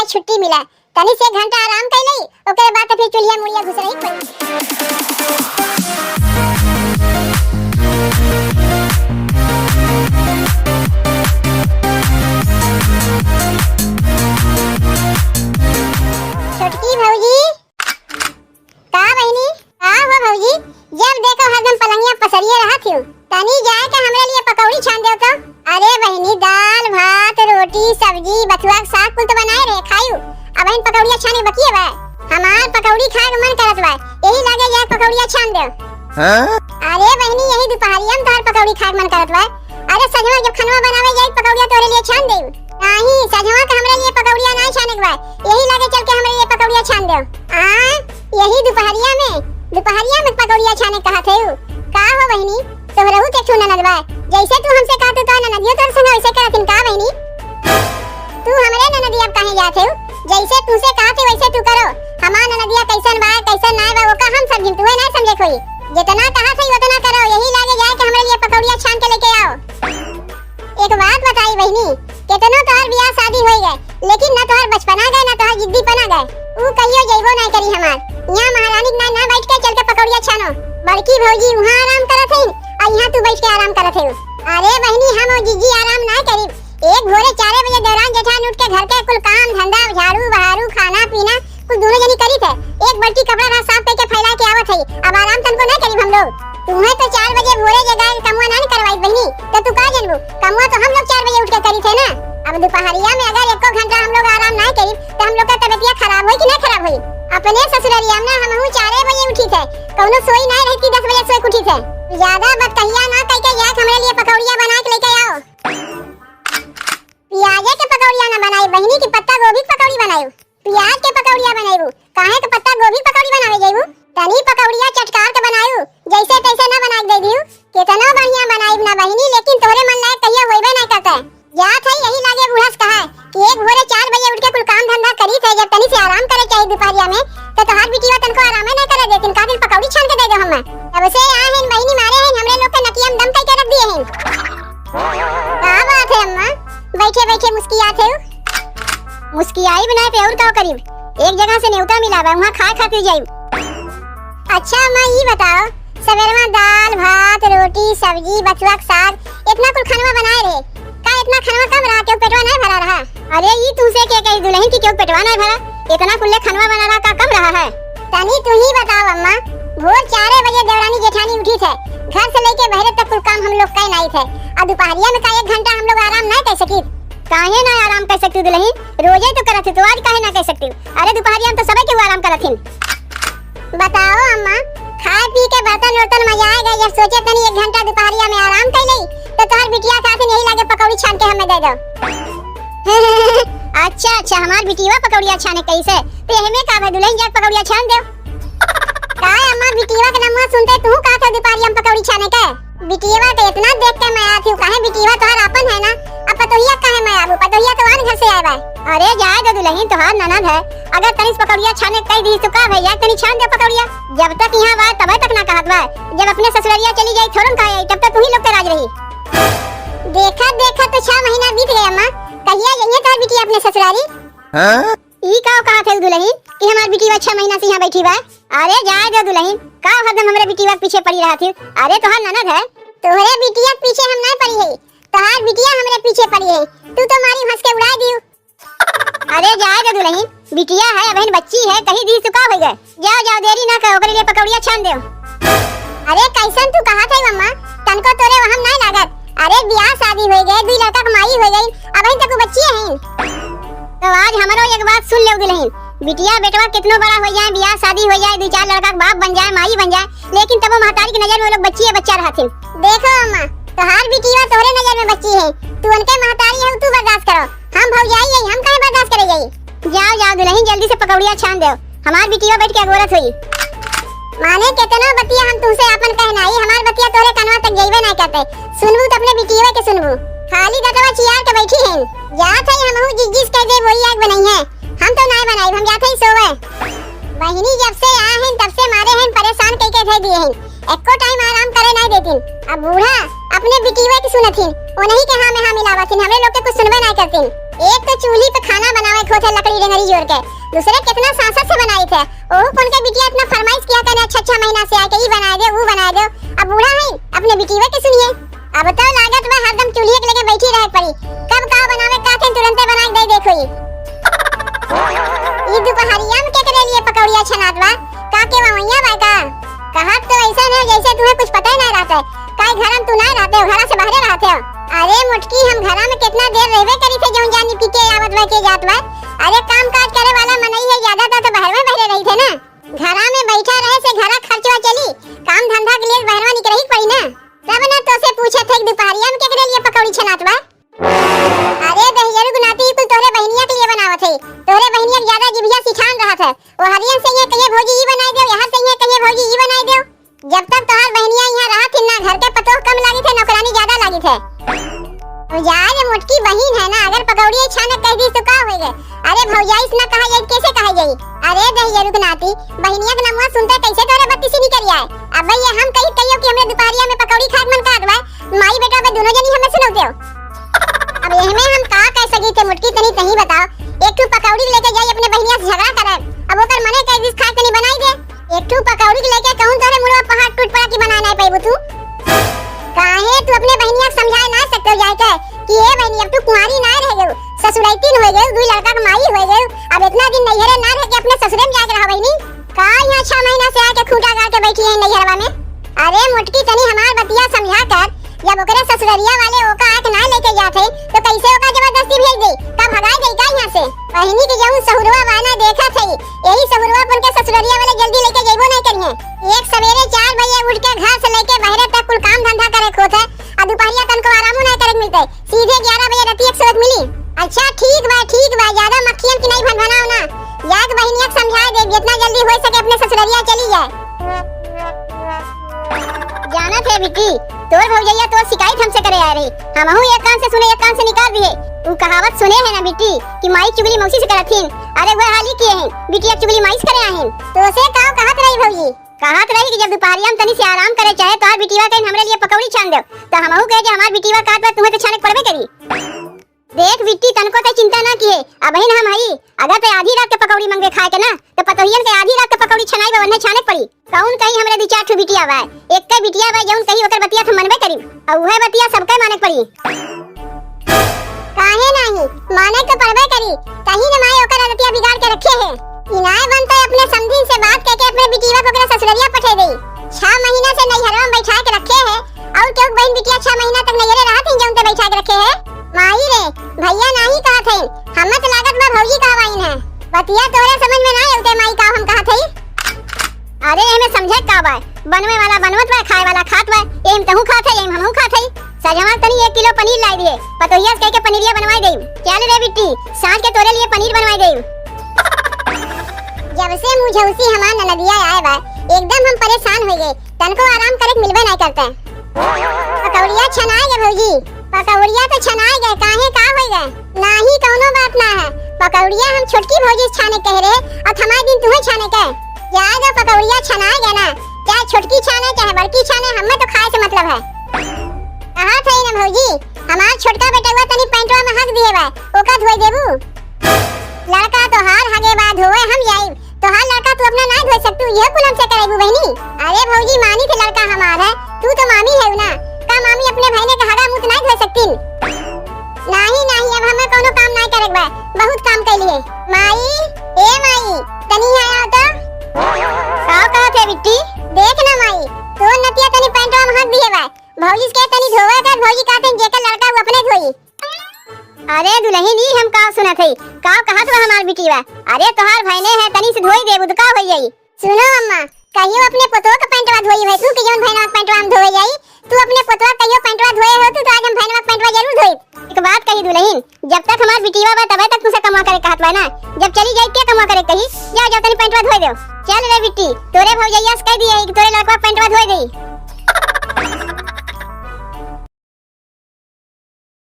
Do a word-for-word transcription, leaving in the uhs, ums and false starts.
छुट्टी मिला, तनी से एक घंटा आराम कइ लई, ओकरे बाद त फिर चुल्हिया मुड़िया घुस रही। छोटकी भौजी, का बहिनी? का हो भौजी, जब देखो हरदम पलंगिया पसरिये रहत हिउ। तनी जाए के हमरे लिए पकौड़ी छान देव तो। अरे बहिनी, दाल, भात, रोटी, सब्जी, बथुआ के साग कुल तो बनाए रहे, खायू। अबहिन पकौड़िया छाने बकिए बा। हमार पकौड़ी खाए के मन करत बा, यही लागे जाए पकौड़िया छान देव। हाँ? अरे बहिनी, यही दुपहरिया में तोहार पकौड़ी खाए के मन करत बा। अरे सजवा जब खनवा बनावे जाई, पकौड़िया तोहरे लिए छान देव। नाही, सजवा के हमरे लिए पकौड़िया नाही छाने के बा, यही लागे चल के हमरे लिए पकौड़िया छान देव। आ, यही दुपहरिया में, दुपहरिया में पकौड़िया छाने कहत हेउ? का हो बहिनी, तोहरहू के एक ठो ननद बा, जैसे तू हमसे कहत हू, तोहर ननदियो तोहर संग वैसे करथिन का बहिनी? तू हमरे ननदिया अब काहे जात हेउ? जैसे तुहसे कहत ही वैसे तू करो। हमार ननदिया कैसन बा, कैसन नाय बा, ओका हम समझिन, तुहे नाय समझे के होई। जितना कहत ही उतना करो, यही लागे जाए के हमरे लिए पकौड़िया छान के लेके आओ। एक बात बताई बहिनी, केतनो तोहर बियाह शादी होई गए, लेकिन ना तोहर बचपना गए, ना तोहर जिद्दीपना गए। ऊ कहियो जइबो नाय करी हमार। यहाँ महारानी के नाय ना बैठ के चल के पकौड़िया छानो। बड़की भौजी उहाँ आराम करत हईन, अउर यहाँ तू बैठ के आराम करत हऊ। अरे बहिनी, हम अउर जिज्जी आराम नाय करीब। एक भोरे चारे बजे देवरान जेठान उठ के घर के कुल काम धंधा, झाड़ू बहारू, खाना पीना, कुल दुनो जनी करीत है। एक बाल्टी कपड़ा रहा साफ कइके फैला के आवत है। अब आराम तनको नाय करीब हम लोग। तुम्हें तो चार बजे भोरे जगा के कमवा ना करवाई बहिनी, तो तू का जनबू? कमवा तो हम लोग चार बजे उठ के करीत है ना। अब दुपहरिया में अगर एको घंटा हम लोग आराम ना करीब, तो हम लोग का तबियतिया खराब होई कि ना खराब होई? अपने ससुररिया में ना हमहू चारे बजे उठीत है, कौनो सोई ना रही कि दस बजे सोए के उठीत है। ज्यादा बतकहिया ना कइके जाके हमरे लिए पकौड़िया बना के लेके आओ। पियाजे के पकौड़िया ना बनाई बहिनी, कि पत्ता गोभी के पकौड़ी बनाई? पियाज के पकौड़िया बनइबू, काहे के पत्ता गोभी पकौड़ी बनावे जइबू? तनी पकौड़िया चटकार के बनायू, जैसे तैसे ना बना के दे दियू। केतनो बढ़िया बनाइब ना बहिनी, लेकिन तोहरे मन लायक कहियो होइबे ना करते। जात है यही लागे बूढ़ा से कहा कि एक भोरे चार बजे उठ के कुल काम धंधा करीत है, जब तनी से आराम करे चाही दुपहरिया में, तो तोहार बिटिया तनको आरामे ना करे देतिन, का दिन पकौड़ी छान के दे दो हमें। तब से आए हैं बहिनी, मारे हैं हमरे लोग के नकिया में दम कइके रख दिए हैं। का बात है अम्मा, बैठे बैठे मुस्कियात है? मुस्कियाई बनाए पे और का करीब? एक जगह से नेवता मिला बा, वहाँ खाए खातिर जाइब। अच्छा अम्मा, ई बताओ, सवेरवा दाल, भात, रोटी, सब्जी, बथुआ के साग, इतना कुल खनवा बनाए रहे, का इतना खनवा कम रहा, केहू पेटवा नाय भरा रहा? अरे, ई तुमसे के कही दुलहिन कि केहू पेटवा नाय भरा? इतना कुल्ले खनवा बना रहा, का कम रहा है? तनी तू ही बताओ अम्मा, भोर चारे बजे देवरानी जेठानी उठी थे, घर से लेके बहरे तक कुल काम हम लोग कइ नाई थे, और दुपहरिया में का एक घंटा हम लोग आराम नाय कइ सकी? काहे ना आराम कइ सकती दुलहिन, रोजे तो करत ही, तो आज काहे ना कइ सकती? अरे दुपहरिया में तो सबे केहू आराम करत हिन। बताओ अम्मा, खाए पी के बर्तन उर्तन मजाए गए, जब सोचे तनी एक घंटा दुपहरिया में आराम कइ लई, तो तोहर बिटिया खातिर यही लागे पकौड़ी छान के हमें दे दो। अच्छा अच्छा, हमार बिटिया पकौड़िया छाने कैसे? तो यही में का भाई दुलहिन जाके पकौड़िया छान दो। का अम्मा, बिटिया के नमवा सुनते तू का था दुपहरिया में पकौड़ी छाने के? बिटिया के इतना देख के मया थी, काहे बिटिया तोहर आपन है ना, अब पतोहिया काहे मया आबू, पतोहिया तो आन घर से आए बा। अरे जाए दो दुलहिन, तोहार ननद है, अगर तनी से पकौड़िया छाने कह दी तो का भैया, तनी छान दे पकौड़िया। जब तक यहाँ बा तबे तक ना कहत बा, जब अपने ससुररिया चली जाई थोड़न का आई, तब तक तू ही लोग के राज रही। देखत देखत तो छह महीना बीत गए अम्मा, कहिया जइहे तोहर बिटिया अपने ससुरारी? हाँ? ई का कहत है दुलहिन कि हमार बिटिया छह महीना से यहाँ बैठी बा? अरे जाए दो दुलहिन, का हरदम हमरे बिटिया के पीछे पड़ी रहत है? अरे तोहार ननद है। तोहरे बिटिया के पीछे हम नहीं पड़ी है, तोहार बिटिया हमरे पीछे पड़ी है। तू तो मारी हंस के उड़ा दियो। अरे जाए दो दुलहिन, बिटिया है, अबहिन बच्ची है, कही दी तो का होई गए? जाओ जाओ, देरी ना करो, ओकरे लिए पकौड़िया छान दो। अरे कैसन तू कहत है अम्मा, तनको तोरे वहम नहीं लागत। अरे बियाह शादी हो गए, दुई लड़का के माई हो गई, अबहिन तक वो बच्ची है। तो आज हमरो एक बात सुन ले दुलहिन, बिटिया बेटवा कितनो बड़ा हो जाए, बियाह शादी हो जाए, दो चार लड़का के बाप बन जाए, माई बन जाए, लेकिन तबो महतारी की नजर में वो लोग बच्ची है, बच्चा रहथिन। देखो अम्मा, तोहार बिटिया तोहरे नजर में बच्ची है, तू उनके महतारी है, तू बर्दाश्त करो, हम भौजाई है, हम काहे बर्दाश्त करे जाई? जाओ जाओ दुलहिन, जल्दी से पकौड़िया छान दो, हमार बिटिया बैठ के अगोरत हुई। माने केतनो बतिया हम तुमसे आपन कहनाई, हमार बतिया तोहरे कनवा तक जइबे ना करते, सुनबू तो अपने बिटिया के सुनबू, खाली दतवा चियार के बैठी हैं। जात है हमहू जिज्जी से कह दे वही आग बनाई है, हम तो नाय बनाई, हम जात है सोवे। बहिनी जब से आए हैं तब से मारे हैं परेशान कई के धर दिए हैं, एको टाइम आराम करे नाय देतिन। अब बूढ़ा अपने बिटिया के सुनथिन, उन्हीं के हाँ में हाँ मिलावथिन, हमरे लोग के कुछ सुनबे नाय करतिन। एक तो चूल्ही पे खाना बनावे के होत है लकड़ी रेंगरी जोर के, दूसरे कितना सांसत से बनाई थे। ओहू कौन के बिटिया इतना फरमाइश किया करे, अच्छा अच्छा महीना से आके ई बनाए दे, ऊ बनाए दे। अब बूढ़ा है, अपने बिटिया के सुनिए। अब तो लागत बा हरदम चूल्हिए के लगे बैठी रहे पड़ी। कब का बनावे का थे, तुरंते बना के दे देखो ई। ई दुपहरिया में केकरे लिए पकौड़िया छनात बा? का के ववैया बा का? कहत तो ऐसा है जैसे तुम्हें कुछ पता ही नहीं रहता है। काहे घर में तू नहीं रहते हो, घरा से बाहरे रहते हो। अरे मोटकी, हम घरा में कितना देर रहबे करी थे, जौन जानी पी के आवत बा के जात बा। अरे काम काज करे वाला मनई है, ज्यादातर तो बहरवा बहरे रही थे ना। घरा में बैठा रहे से घरा खर्चवा चली, काम धंधा के लिए बहरवा निकलही के पड़ी ना। तब ना तो से पूछे थे कि दुपहरिया में केकरे लिए पकौड़ी छनात बा। अरे दहिजरू के नाती, ई कुल तोहरे बहिनिया के लिए बनावत है। तोहरे बहिनिया के ज्यादा जिभिया सिठान रहत है। वो हरियन से ये कहिए भौजी ई बनाई देव, यहाँ से ये कहिए भौजी ई बनाई देव। जब तक तोहार बहिनिया यहाँ रहत हिन ना, घर के पतोह कम लागित है, नौकरानी ज्यादा लागित है। अब जा रे मोटकी बहिन है ना, अगर पकौड़ी छाने कह दी तो का होई गे? अरे भौजाई से ना कहा जाई, कैसे कहा जाई? अरे दहिजरू के नाती, बहिनिया के नमुआ सुनते कैसे तोरे बत्ती से निकल आए? अब ये हम कही कहियो कि हमरे दुपहरिया में पकौड़ी खाए के मन करत बा, माई बेटा बे दोनों जनी हमें सुनौते हो। अब एहमे हम का कह सकी थे मोटकी, तनी तही बताओ। एक ठो पकौड़ी लेके जाई अपने बहिनिया से झगड़ा करे, अब ओकर मने कह दिस खाए तनी बनाई दे। एक ठो पकौड़ी लेके कहूँ तोरे मुड़वा पहाड़ टूट पड़ा कि बनाए नहीं पैबू तू। काहे तू अपने बहिनिया के समझाए ना सकते हो जाए के कि ए बहिनी, अब तू कुंवारी ना रह गयो, ससुरैतिन हो गयो, दुई लड़का के माई हो गयो, अब इतना दिन नैहरे ना रह के अपने ससुरे में जाके रहा बहिनी। का यहाँ छह महीना से आके खूंटा गाड़ के बैठी है नैहरवा में? अरे मोटकी, तनी हमार बतिया समझा कर, जब ओकरे ससुररिया वाले ओका आके ना लेके जात है, तो कैसे ओका जबरदस्ती भेज दे? का भगाए दे का यहाँ से? बहिनी के जौन सहुरवा बाना देखत है, यही सहुरवा अपन के ससुररिया वाले जल्दी लेके जइबो नहीं करिए। एक सवेरे चार बजे उठ के घर से लेके बहरे तक कुल काम धंधा करे के होत है, आ दुपहरिया तनको आरामो नहीं करे के मिलते। सीधे ग्यारह बजे रतिया के सोवत मिली। अच्छा ठीक बा, ठीक बा, ज्यादा मक्खियन की नहीं भनभनाओ ना। जाके बहिनिया के समझाए दे, जितना जल्दी हो सके अपने ससुररिया चली जाए। जानत है बिट्टी, तोर भौजैया तोर शिकायत हमसे करे आए रही, हमहू एक कान से सुने एक कान से निकाल दिए। उ कहावत सुने है ना बिट्टी कि माई चुगली मौसी से करत हिन। अरे वह हाली किए हैं, बिटिया चुगली माई से करे आहिन। तो से का कहत रही भौजी? कहत रही कि जब दुपहरिया में तनी से आराम करे चाहे तोहार बिटिया कहीं हमरे लिए पकौड़ी छान दो, तो हमहू कहे कि हमार बिटिया कहत बा तुम्हें तो छाने के पड़बे करी। देख बिट्टी, तनको ते चिंता ना किहे, अबहिन हम हई। अगर ते आधी रात के पकौड़ी मंगबे खाए के ना, तो पतोहियन के आधी रात के पकौड़ी छनाई बा, वन्ने छाने के पड़ी। कौन कही हमरे दू चार ठो बिटिया बा, एक के बिटिया बा, जौन कही ओकर बतिया तो मनबे करी, और उहे बतिया सबके माने के पड़ी। काहे नाही, माने तो पड़बे करी, कहीं न माए ओकर आदतिया बिगाड़ के रखे है। इनाय बनते अपने समधिन से बात करके अपने बिटिया को ओकरे ससुररिया पठे दे। छह महीना से नैहरवा में बैठा के रखे है, और क्यों बहन बिटिया छह महीना तक नैहरे रहत ही, जौन ते बैठा के रखे है। माई रे, भैया नाही कहत है, हमें तो लागत बा भौजी कहवाइन है। बतिया तोरे समझ में ना आउते माई का हम कहत है। अरे एमे समझे का बा, बनवे वाला बनवत बा, खाए वाला खात बा, एम तहू खात है, एम हमहू खात है। सजवा तनी एक किलो पनीर लाई दिए, पतोहिया से कह के पनीरिया बनवाई देई। चल रे बिट्टी, साँझ के तोरे लिए पनीर बनवाई देई। जब से मुझौसी हमार ननदिया आए बा, एकदम हम परेशान हो गए, तनको आराम करे के मिलबे नहीं करते। पकौड़िया छनाए गए भौजी, पकौड़िया तो छनाए गए, काहे का हो गए? नाही कौनो बात ना है, पकौड़िया हम छोटकी भौजी से छाने कह रहे, और थमाए दिन तुम्हें छाने के। जाए दो, पकौड़िया छनाए गए ना, चाहे छोटकी छाने चाहे बड़की छाने, हमें तो खाए से मतलब है। कहा थे ना भौजी, हमार छोटका बेटवा तनी पैंटवा में हग दिए बा, ओका धोए देबू? लड़का तोहार हगे बा, धोए हम जाई, तोहार लड़का तू अपना नाय धोए सकतू, यह कुल हमसे करेबू बहिनी? अरे भौजी, मानी थे लड़का हमार है, तू तो मामी है ना, का मामी अपने भैने के हगा मुत नाय धोए सकतीन? नाही नाही, अब हमें कोनो काम नाय करे बा, बहुत काम कैली है। माई, ए माई, तनी यहाँ आओ तो। का कहत है बिट्टी? देख ना माई, तोर नतिया तनी पैंटवा में हग दिए बा, भौजी के तनी धोवे कर, भौजी कहते जेकर लड़का वो अपने धोई। अरे दुलहिन, ई हम का सुनत हई? का कहत बा हमार बिटिया? अरे तोहार भैने है, तनी से धोई देबू त का होई जाई? सुनो अम्मा, कहियो अपने पोतवा के पैंटवा धोई है तू कि जौन भैनवा के पैंटवा हम धोए जाई? तू अपने पोतवा कहियो पैंटवा धोए हो तू, तो आज हम भैनवा के पैंटवा जरूर धोई। एक बात कही दुलहिन, जब तक हमार बिटिया बा तबे तक तुसे कमवा करे कहत बा ना, जब चली जाई के कमवा करे कही? जा जा तनी पैंटवा धोए दो। चल रे बिट्टी, तोरे भौजैया से कह दिए कि तोरे लड़कवा पैंटवा धोए दे।